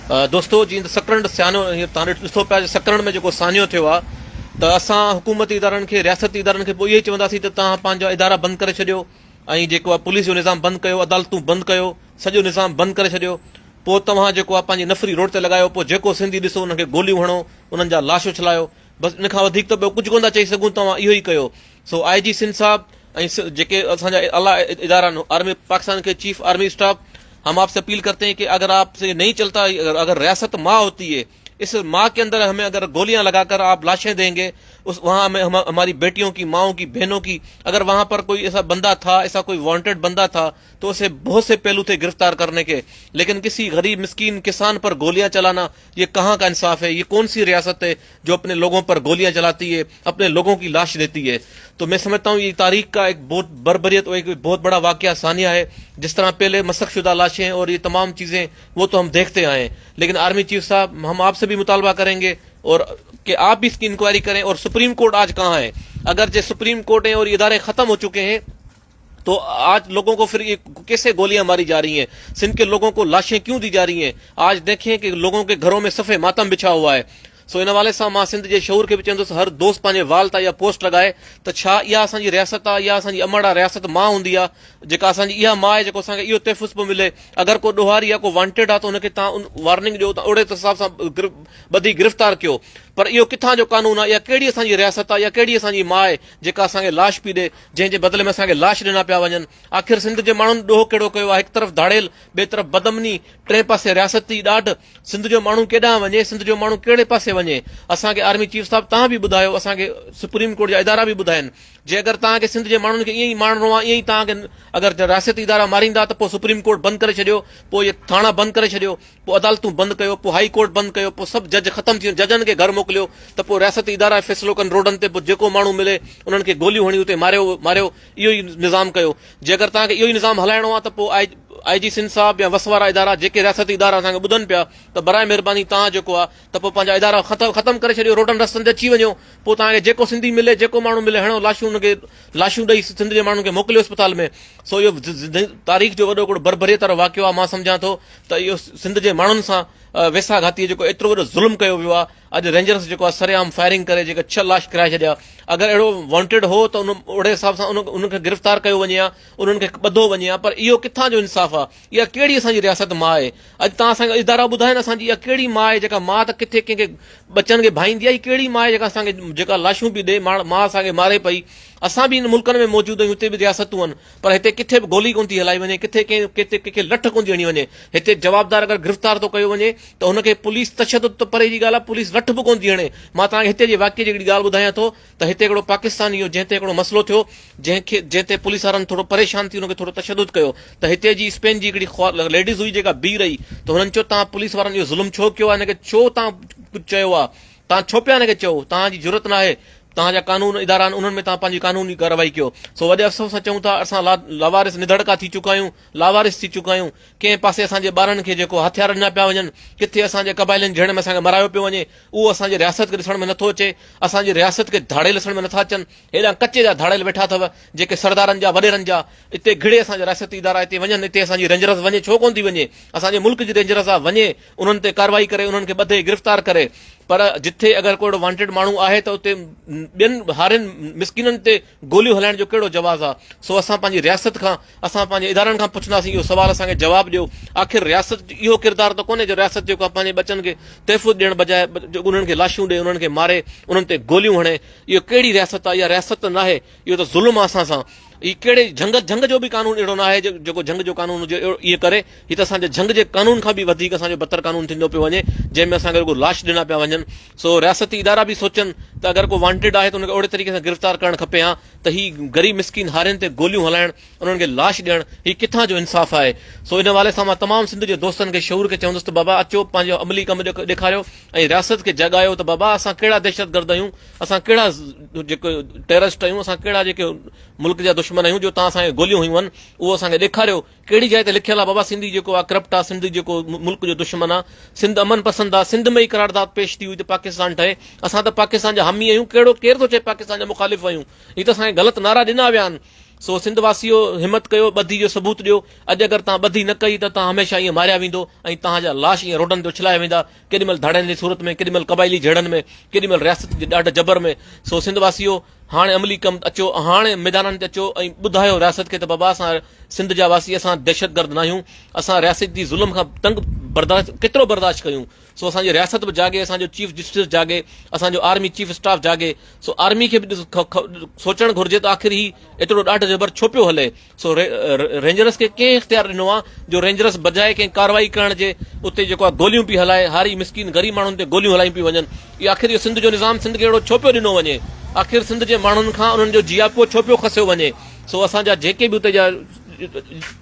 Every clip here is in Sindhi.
دوستو جيئن ته سڪرنڊ سانحو هينئر توهان ڏسو پيا ته سڪرنڊ ۾ جيڪو سانحو ٿيو آهي ته اسان حڪومتي ادارن کي رياستي ادارن کي پوء اهو ئي چونداسين ته توهان پنهنجا ادارا بند ڪري ڇڏيو ۽ جيڪو آهي پوليس جو نظام بند ڪيو عدالتون بند ڪيو سڄو نظام بند ڪري ڇڏيو پوء توهان جيڪو آهي پنهنجي نفري روڊ تي لڳايو پوء جيڪو سنڌي ڏسو انهن کي گوليون هڻو انهن جا لاش اڇلايو بس ان کان وڌيڪ ته ٻيو ڪجهه ڪونه ٿا چئي سگهون توهان اهو ئي ڪيو سو آء جي سنڌ صاحب ۽ جيڪي اسان جا اعليٰ ادارا آهن آرمي پاڪستان کي چيف آرمي اسٽاف هم آپ سي اپيل ڪرتي هين ڪي اگر آپ سي نهين چلتا اگر رياست ماء هوتي هي اس ماء ڪي اندر همين اگر گوليان لگا ڪر آپ لاشين دين گي اس وهان همين هماري بيٽيون ڪي ماؤن ڪي بهنون ڪي اگر وهان پر ڪوئي ايسا بندا ٿا ايسا ڪوئي وانٽيڊ بندا ٿا تو اسي بهت سي پهلو ٿي گرفتار ڪرني ڪي ليڪن ڪسي غريب مسڪين ڪسان پر گوليان چلانا يه ڪهان ڪا انصاف هي يه ڪون سي رياست هي جو اپني لوگون پر گوليان چلاتي هي اپني لوگون ڪي لاش ديتي هي تو مين سمجهتا هون يه تاريخ ڪا ايڪ بهت بربريت اور ايڪ بهت بڙا واقعه ثانيه هي جس طرح پهلي مسخ شده لاشين اور يه تمام چيزين وو تو هم ديکهتي آئي هين ليڪن آرمي چيف صاحب هم آپ سي بهي مطالبه ڪرين گي اور ڪي آپ بهي اس ڪي انڪوائري ڪرين اور سپريم ڪورٽ آج ڪهان هي اگر جي سپريم ڪورٽ اور يه اداري ختم هو چڪي هين تو آج لوگون کو پھر یہ کيسي گوليان ماري جا رهي هين سنڌ ڪي لوگون کو لاشين ڪيون the جا رهي هين آج ديکين ڪي لوگون ڪي گهرون ۾ صفي ماتم بڇا هوا هي سو ان حوالي سان مان سنڌ جي شعور کي به چوندس هر دوست پنهنجي وال تان اها پوسٽ لڳائي ته ڇا اها اسان جي رياست آ اها اسان جي امڙ آ رياست ماء هوندي آ جيڪا اسان جي اها ماء آهي جيڪو اسان کي اهو تحفظ پيو ملي اگر ڪو ڏوهاري آ ڪو وانٽيڊ آ ته ان کي تان وارننگ ڏيو ته اهڙي حساب سان ٻڌي گرفتار ڪيو پر اهو ڪٿان جو قانون آ اها ڪهڙي اسان جي رياست آ اها ڪهڙي اسان جي ماء آهي جيڪا اسان کي لاش پي ڏي جنهن جي بدلي ۾ اسان کي لاش ڏنا پيا وڃن. آخر سنڌ جي ماڻهن ڏوهه ڪهڙو ڪيو آهي؟ هڪ طرف ڌاڙيل، ٻئي طرف بدامني، ٽئين پاسي رياستي ڏاڍ. سنڌ جو ماڻهو ڪيڏانهن وڃي؟ سنڌ جو ماڻهو ڪهڙي پاسي وڃي؟ اسان کي آرمي چيف صاحب توهان به ٻڌايو، اسان کي سپريم ڪورٽ جا ادارا به ٻڌائين. جي اگر توهان کي سنڌ جي ماڻهن کي ائين ئي مارڻو آهي، ائين ئي توهان کي اگر رياستي ادارا ماريندا ته پوء سپريم ڪورٽ بند ڪري ڇڏيو، پوء اهي ٿاڻا بند ڪري ڇڏيو. پوء عدالتون بند ڪيو، پوء هائي ڪورٽ بند ڪيو، پوء سڀ جج ختم ٿي وڃن، ججن کي گهر موڪليو ته پوء رياستي ادارا فيصلو ڪن روڊن تي پوء جيڪو ماڻهو ملي انهن کي گوليون هڻي اتي ماريو ماريو اهو ئي نظام ڪيو جي اگر توهان کي اهو ئي نظام هلائڻو آهي ته پوء آء آء جي سنڌ صاحب يا وس وارا ادارا جيڪي رياستي ادارا اسان کي ٻڌن پيا ته برائي مهرباني توهان جيڪو آهي ته پوء پنهنجا ادارا ختم ختم ڪري ڇڏيو روڊن رستن تي اچي وڃو پوء توهان کي جيڪو سنڌي ملي جيڪو ماڻهو ملي هڻو لاشون ان کي لاشون ڏئي سنڌ جي ماڻهن کي موڪليو اسپتال ۾ سو اهو تاريخ جو وڏو هڪڙو بربريت وارو واقعو آهي مان سمجهان ٿو ته اهو سنڌ جي ماڻهن سان ويساهه گهاتي جيڪو ايترو وڏو ظلم ڪيو ويو آهي اڄ رينجرس جيڪو آهي سرعام فائرنگ ڪري جيڪا ڇهه لاش ڪرائي ڇڏيا اگر اهڙو وانٽيڊ هو ته ان اهڙي حساب سان ان کي گرفتار ڪيو وڃي ها انهن کي ٻڌو وڃي ها پر اهو ڪٿان جو انصاف آهي اها ڪهڙي اسان جي رياست ماء آهي اڄ توهان اسان کي ادارا ٻڌايو اسان جي اها ڪهڙي ماء آهي جيڪا ماء ته ڪٿي ڪنهن کي ٻچن کي ڀائيندي آهي هي ڪهڙي ماء آهي جيڪا اسان کي جيڪا لاشون پئي ڏي ماء اسان کي ماري پئي اسان به ان ملڪن ۾ موجود آهيون هتي به رياستون آهن پر هتي ڪٿي به گولي ڪونه ٿي هلائي وڃي ڪٿي ڪنهن ڪٿي ڪنهن کي لٺ ڪونه ٿي هڻي وڃي هتي جوابدار اگر گرفتار ٿو ڪيو وڃي ته هن کي پوليس تشدد ته پري جي ڳالهه آهي پوليس لٺ به ڪونه ٿي هڻي مان توهان کي هتي جي واقعي جي هڪڙي ڳالهه ٻڌايان ٿو ته هتي هڪڙو پاڪستاني هو جنهن تي هڪڙو مسئلو ٿيو جنهن کي جنهن تي پوليس وارن ٿورو پريشان ٿي هن کي ٿورو تشدد ڪيو ته هتي جي اسپين جي هڪڙي ليڊيز هئي جيڪا بيهي رهي ته هنن چيو توهان پوليس وارن اهو ظلم ڇو ڪيو آهي هن کي ڇو توهان ڪجهه چيو آهي توهان ڇو پيا هن کي چئو توهان جي جرئت ناهي توهان جا قانون ادارا آهن انهن ۾ توهان پنهنجي قانوني ڪارروائي ڪيو سو وڏي افسوس سان چئون ٿا اسان لاوارث نڌڙڪا ٿي چڪا آهيون لاوارث ٿي چڪا آهيون ڪنهن پاسي اسان جي ٻارن کي جيڪو هٿيار ڏنا پيا وڃن ڪٿي اسان جي قبائلين جهيڙن ۾ اسان کي مرايو پيو وڃي اهو اسان جي رياست کي ڏسڻ ۾ نٿو اچي، اسان جي رياست کي ڌاڙيل ڏسڻ ۾ نٿا اچن، هيڏانهن ڪچي جا ڌاڙيل ويٺا اٿو، جيڪي سردارن جا وڏيرن جا، اتي گهڙي اسان جا رياستي ادارا اتي وڃن، اتي اسان جي رينجرز وڃي ڇو ڪونه ٿي وڃي، اسان جي ملڪ جي رينجرز آ وڃي انهن تي ڪارروائي ڪري انهن کي ٻڌي گرفتار ڪري، پر جٿي اگر ڪو اهڙو وانٽيڊ ماڻهو آهي ته اتي ٻين هارين مسڪينن تي گوليون هلائڻ جو ڪهڙو جواز آ، سو اسان پنهنجي رياست کان اسان پنهنجي ادارن کان پڇنداسين اهو سوال اسان کي جواب ڏيو آخر رياست جو اهو ڪردار ته ڪونهي جو رياست جيڪو آهي پنهنجي ٻچن کي تحفظ ڏيڻ بجاء انهن کي لاشون ڏئي انهن کي ماري انهن تي گوليون هڻي اهو ڪهڙي رياست آهي اها رياست ته ناهي اهو ته ظلم آهي اسان سان هي ڪهڙي جهنگ جهنگ جو به قانون اهڙو ناهي جيڪو جهنگ جو قانون هجي اهڙو ائين ڪري هي ته اسان جي جهنگ جي قانون کان به وڌيڪ اسان جو بدتر قانون ٿيندو پيو وڃي جنهن ۾ اسان کي رڳو لاش ڏنا پيا وڃن سو رياستي ادارا به سوچن ته اگر ڪو وانٽيڊ آهي ته ان کي اهڙي طريقي سان گرفتار ڪرڻ کپي ها ته هي غريب مسڪين هارين تي گوليون هلائڻ انهن کي لاش ڏيڻ هي ڪٿان جو انصاف آهي؟ سو ان حوالي سان مان تمام سنڌ جي دوستن کي شعور کي چوندس ته بابا اچو پنهنجو عملي ڪم ڏيکاريو ۽ رياست کي جاڳايو ته بابا اسان ڪهڙا دهشتگرد آهيون اسان ڪهڙا جيڪو ٽيررسٽ آهيون اسان ڪهڙا جيڪي ملڪ جا دشمن آهيون جو توهان اسان کي گوليون هنيون آهن اهو اسان کي ڏيکاريو ڪهڙي جاء تي لکيل آهي بابا سنڌي جيڪو آهي ڪرپٽ آهي سنڌ جيڪو ملڪ جو دشمن آهي سنڌ امن پسند آهي سنڌ ۾ ئي قرارداد پيش ٿي هئي ته پاڪستان ٺهي اسان ته پاڪستان جا حامي آهيون ڪهڙو ڪير ٿو چئي پاڪستان جا مخالف آهيون هي ته اسان کي غلط نعرا ڏنا ويا آهن. سو سنڌ واسيو همت ڪيو ٻڌي جو ثبوت ڏيو اڄ اگر توهان ٻڌي نه ڪئي ته توهان هميشه ائين ماريا ويندو ۽ توهان جا لاش ائين روڊن تي اڇلايا ويندا ڪيڏي مهل ڌاڙيلن جي صورت ۾ ڪيڏي مهل قبائلي جهيڙن ۾ ڪيڏي مهل رياست جي ڏاڍ جبر ۾ سو سنڌ واسيو هاڻي عملي ڪم اچو هاڻي ميدانن تي اچو ۽ ٻڌايو رياست کي ته بابا اسان سنڌ جا واسي اسان دهشتگرد ناهيون اسان رياست جي ظلم کان تنگ برداشت ڪيترو برداشت ڪيون سو اسان جي رياست به جاڳي اسان جو چيف جسٽس جاڳي اسان جو آرمي چيف اسٽاف جاڳي سو آرمي کي به سوچڻ گهرجي ته آخر هي ايترو ڏاڍ جبر ڇو پيو هلي سو رينجرس کي ڪنهن اختيار ڏنو آ جو رينجرس بجاء ڪنهن ڪارروائي ڪرڻ جي اتي جيڪو آ گوليون پئي هلائي هاري مسڪين غريب ماڻهن تي گوليون هلايون پيون وڃن اهو آخر اهو سنڌ جو نظام سنڌ کي اهڙو ڇو پيو ڏنو وڃي آخر سنڌ جي ماڻهن کان انهن جو جياپو ڇو پيو کسيو وڃي سو اسان جا جيڪي به اتي جا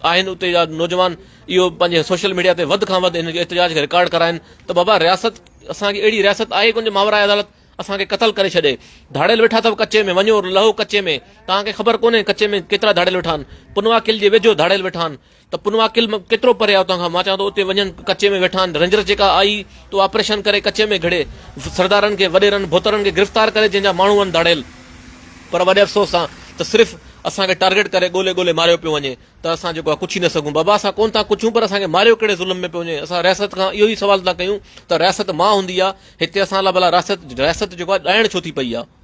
آهن اتي جا نوجوان اهو پنهنجي سوشل ميڊيا تي وڌ کان وڌ ان احتجاج کي رڪارڊ ڪرائن ته بابا رياست اسان کي اهڙي رياست آهي ڪونه جو ماورائي عدالت اسان کي قتل ڪري ڇڏي. ڌاڙيل ويٺا اٿو ڪچي ۾، وڃو لهو ڪچي ۾. توهان کي خبر ڪونهي ڪچي ۾ ڪيترا ڌاڙيل ويٺا آهن. پنوا قل جي ويجهو ڌاڙيل ويٺا آهن ته پنوا قل ڪيترو پري آهي اتان کان. مان چوان ٿو اتي وڃن ڪچي ۾ ويٺا آهن. رينجرز جيڪا آئي ته آپريشن ڪري ڪچي ۾ گهڙي سردارن کي وڏيرن ڀوترن کي گرفتار ڪري جنهن جا ماڻهو آهن ڌاڙيل. پر وڏي افسوس سان ته صرف اسان کي ٽارگيٽ ڪري ڳولي ڳولي ماريو پيو وڃي. ته اسان جيڪو آهي ڪڇي نه سگهون بابا اسان ڪونه ٿا ڪڇون پر اسان کي ماريو ڪهڙي ظلم ۾ پيو وڃي اسان رياست کان اهو ئي سوال ٿا ڪيون ته رياست مان هوندي آهي هتي اسان لاء ڀلا رياست رياست جيڪو آهي ڏائڻ ڇو ٿي پئي آهي.